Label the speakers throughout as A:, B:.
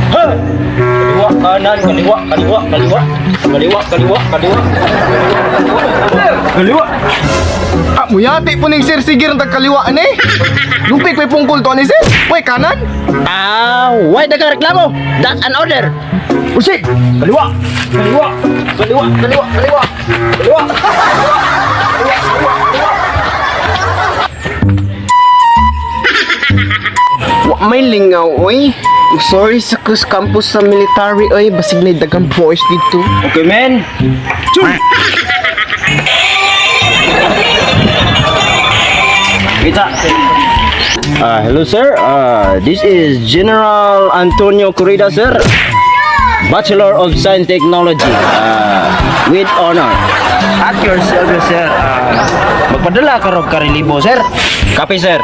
A: Ha! Kaliwa, kanan, kaliwa, kaliwa, kaliwa. Kaliwa, kaliwa, kaliwa. Kaliwa.
B: Ah, muyati po ning sir sige rang kaliwa ani. Lupik may pungkol to ani, sir. Way kanan.
C: Ah, why dagang reklamo? That's an order.
A: Usik! Kaliwa! Kaliwa! Kaliwa! Kaliwa! Kaliwa! Kaliwa!
D: Wa may lingaw, oy. Sorry sa kus campus sa military, oy. Basig na dagang boys dito.
A: Okay, men. Kita. Hello, sir. This is General Antonio Corrida, sir. Bachelor of Science Technology. With honor. At your service, sir. Magpadala ka rog karilibo, sir. Kape, sir.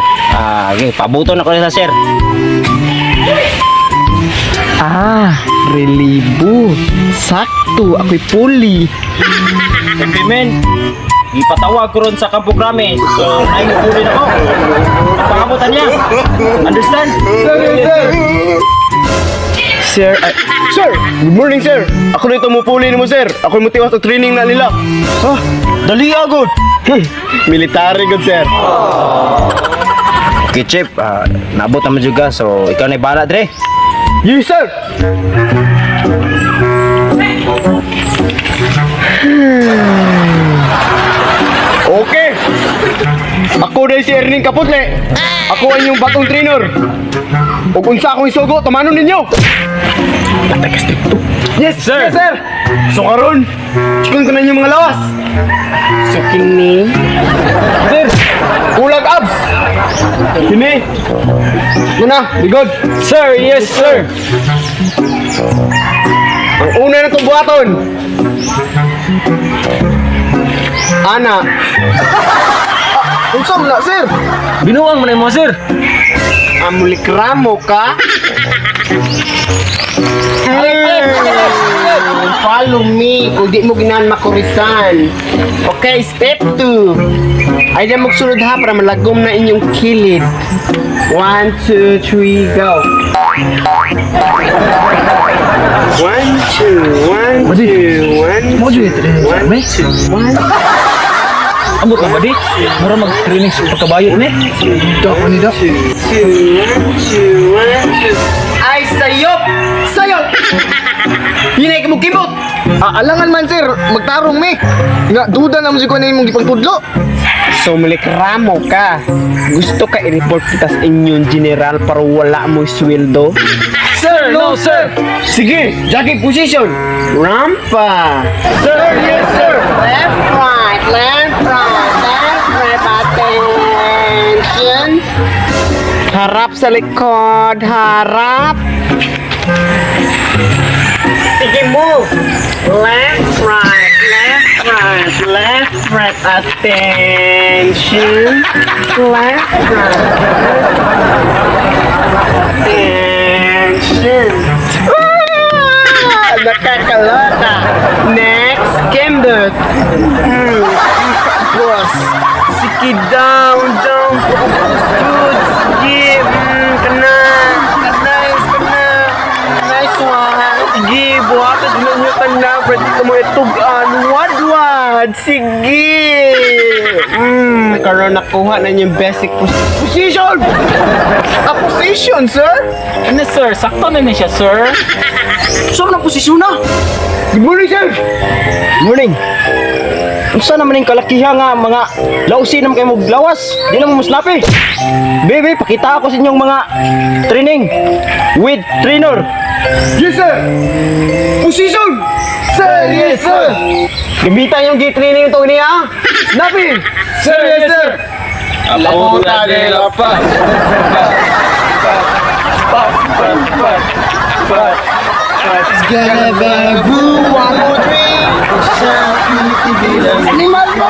A: Okay, pabuto na ko sa sir.
D: Ah, relibo. Sakto, ako'y puli.
A: Okay, men. Ipatawag ko ron sa Campo Crame. So, ay puli na ko. Pangabutan niya. Understand?
B: Sir, yes, sir.
D: Sir, ay,
B: Sir, good morning, sir. Ako na ito mupuli nimo, sir. Ako mutiwas og training na nila.
A: Ha? Dali agad.
B: Military good, sir.
A: Okay, Chip. Naabot naman juga. So, ikaw na bahala, Dre.
B: Yes, sir. Okay. Ako na si Erning Kaputle. Ako ang inyong bagong trainer. Ug unsa akong isugo, tumanon ninyo. Yes,
A: Sir.
B: Yes, sir. So karon, chikon ko na inyong mga lawas.
D: So kini.
B: Sir, kulag abs. Kini. Muna, ligod.
A: Sir, yes, sir.
B: Ang una na itong buhaton. Ana. Ah, unsa man na, sir?
A: Binuang mo na mo, sir.
D: Amulikramo ka. Follow me kung di mo ginahan makurisan. Okay, step 2. Ay na magsulod ha para malagom na inyong kilid. 1, 2, 3, go. 1, 2, 1, 2, 1, 2, 1, 2, 1.
A: Ambot lang ba di? Mura mag-training sa pagkabayo ni.
D: 2, 1, 2, 1, 2. Ay, sayop! Sayop! Hinay ka mo kimot!
B: Ah, alangan man, sir, magtarong mi. Nga duda na mo si kuno imong gipangtudlo.
D: So, mulikramo ka. Gusto ka i-report kita sa inyong general para wala mo sweldo?
B: Sir, no, sir. Sige, jogging position.
D: Rampa!
B: Sir, yes, sir.
D: Left, right, left, right, left, right, attention. Harap sa likod, harap. Sige, move. Left, right, left, right, left, right, attention. Left, right. Attention. Ah, nakakaloka. Next, Kembot. Boss. Sige, down, down. Focus, dude. Sige, kana. Nice, kana. Nice one. Sige, buhatot na niyo kana. Pwede ka mo itugan. Wad-wad. Sige. Karon nakuha na niyo yung basic
B: Position. A position, sir.
A: Ano, sir? Sakto na ni siya, sir.
B: Saan na posisyon na? Good morning, sir.
A: Morning. Unsa naman yung kalakiha nga mga lausi naman kayo maglawas? Di naman musnapi. Bebe, pakita ako sa inyong mga training with trainer.
B: Yes, sir. Position. Sir, yes, sir.
D: Gamitan yung G-training to niya.
B: Snappy. Sir, yes, sir. Apunta de la paz.
D: It's gonna be blue, one more drink. Animal mo!